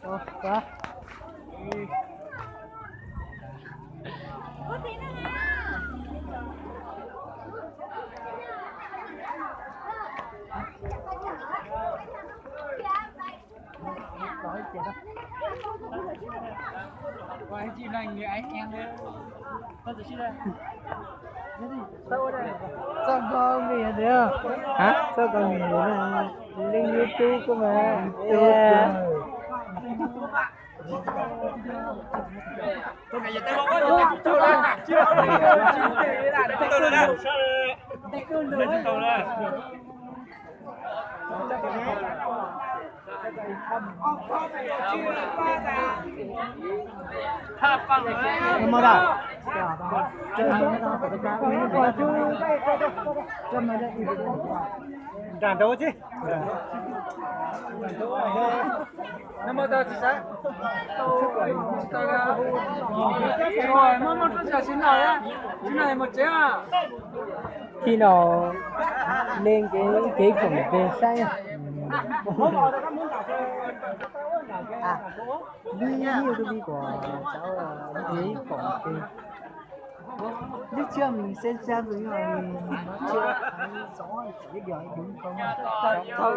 Txoj koj nqis tiag, txoj koj nqis na, leej YouTube koj mas. Nram nraud tsis. Nws muaj tau tsis saib. Muaj muaj txoj sia tsis noj, tsis noj mus tsev. Thib no leej kev, kev koom tes saib. Vib, vib kuam, vib koom tes. Lub tsheb nws xeb xab tus yog tsheb xov txiv diam ib dub koj tsis tau. Kev koom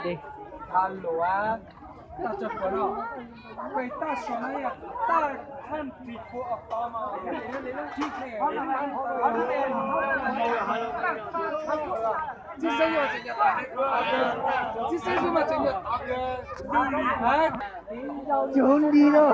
tes. Tsis li no.